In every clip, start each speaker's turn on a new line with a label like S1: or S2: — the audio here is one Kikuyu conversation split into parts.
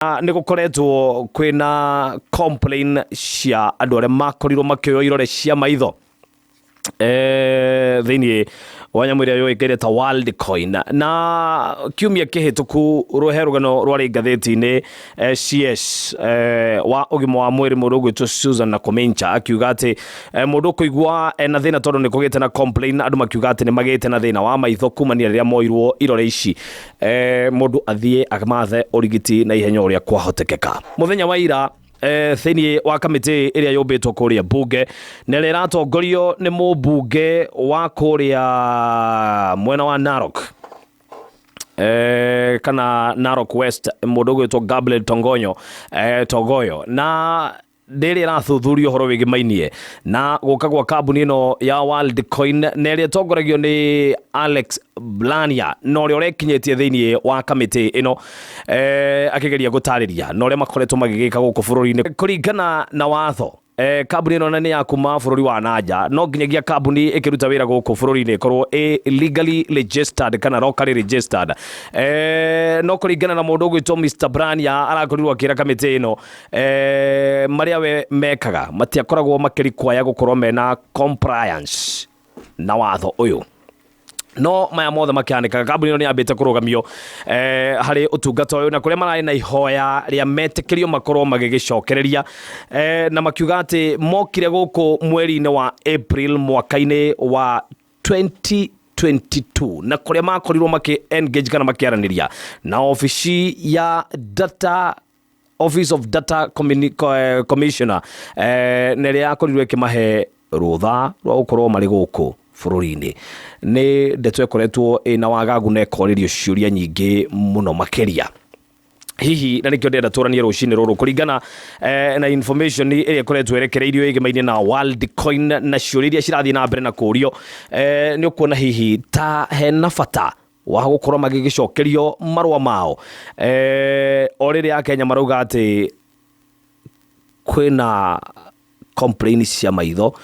S1: Nĩ gũkoretwo kwĩna complain cia andũ arĩa makorirwo makĩoywo irore cia maitho thĩinĩ wa nyamũ ĩrĩa yũĩkaine ta Worldcoin. Na kiumia kĩhĩtũku rũhe rũgano rwarĩ ngathĩti-inĩ, CS wa ũgima wa mwĩrĩ mũndũ ũgwĩtwo Susan Nakhumicha akiuga atĩ mũndũ ũkũigua ena thĩna tondũ nĩ kũgĩte na complain, andũ makiuga atĩ nĩ magĩte na thĩna wa maitho kumania rĩrĩa moirwo irore ici, mũndũ athiĩ amathe ũrigiti na ihenya ũrĩa kwahotekeka. Mũthenya wa ira, thĩinĩ wa kamĩtĩ ĩrĩa yũmbĩtwo kũrĩa mbunge na ĩrĩa ĩratongorio nĩ mũmbunge wa kũrĩa mwena wa Narok, kana Narok West, mũndũ ũgwĩtwo Gabriel Tongonyo, Togoyo, na ndĩrĩ ĩrathuthuria ũhoro wĩgĩmainie na gũka gwa kambuni ĩno ya Worldcoin na ĩrĩa ĩtongoragio nĩ Alex Blania, na ũrĩa ũrekinyĩtie thĩinĩ wa kamĩtĩ ĩno, akĩgeria gũtarĩria na ũrĩa makoretwo magĩgĩka gũkũ bũrũri-inĩ kũringana na watho. Kambuni ĩno na nĩ ya kuma bũrũri wa nanja, no nginyagia kambuni ĩkĩruta wĩra gũkũ bũrũri-inĩ ĩkorwo ĩ legally registered kana locally registered. No kũringana na mũndũ ũgwĩtwo Mr Blania, arakorirwo akĩra kamĩtĩ ĩno marĩa we mekaga matiakoragwo makĩrikwaya gũkorwo mena compliance na watho ũyũ. No maya mothe makĩhanĩkaga, kambuni ĩno nĩ yambĩte kũrũgamio harĩ ũtungata ũyũ, na kũrĩa mararĩ na ihoya rĩa metĩkĩrio makorwo magĩgĩcokereria, na makiuga atĩ mokire gũkũ mweri-inĩ wa April mwaka-inĩ wa 2022, na kũrĩa makorirwo makĩ engage kana makĩaranĩria na obici ya data Office of Data Commissioner, na ĩrĩa yakorirwo ĩkĩmahe rũtha rwa gũkorwo marĩ gũkũ bũrũri-inĩ. Nĩ ndeto ĩkoretwo ĩna wagagu na ĩkorĩrio ciũria nyingĩ mũno makĩria hihi, na nĩkĩo ndĩrenda tũranie rũcinĩ rũrũ kũringana na information ĩrĩa ĩkoretwo ĩrekereirio ĩgĩmainie na Worldcoin na ciũria iria cirathiĩ na mbere na kũrio. Nĩ ũkuona hihi ta hena bata wa gũkorwo magĩgĩcokerio marũa mao, o rĩrĩa Akenya marauga atĩ kwĩna complain cia maitho?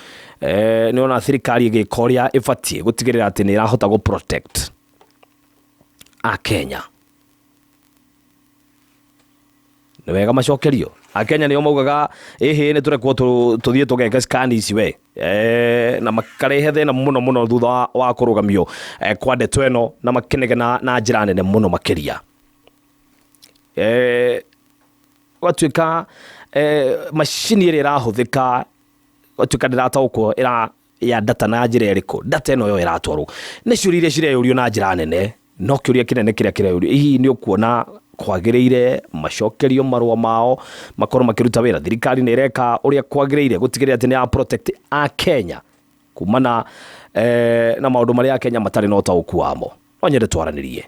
S1: Nĩ ona thirikari ĩgĩka ũrĩa ĩbatiĩ gũtigĩrĩra atĩ nĩ ĩrahota gũ protect Akenya? Nĩ wega macokerio. Akenya nĩo maugaga ĩhĩ nĩ tũrekwo tũthiĩ tũgeke scan ici we, na makarehe thĩna mũno mũno thutha wa kũrũgamio kwa ndeto ĩno, na makĩnegena na njĩra nene mũno makĩria. Gwatuĩka macini ĩrĩa ĩrahũthĩka gwatuĩka ndĩrataũkwo ĩra ya data na njĩra ĩrĩkũ data ĩno yo ĩratwarwo. Nĩ ciũria iria cireyũrio na njĩra nene, no kĩũria kĩnene kĩrĩa kĩreyũrio hihi nĩ ũkuona kwagĩrĩire macokerio marũa mao makorwo makĩruta wĩra? Thirikari nĩ ĩreka ũrĩa kwagĩrĩire gũtigĩrĩra atĩ nĩ ya protect Akenya kumana na maũndũ marĩa Akenya matarĩ na ũtaũku wamo? No nyende twaranĩrie.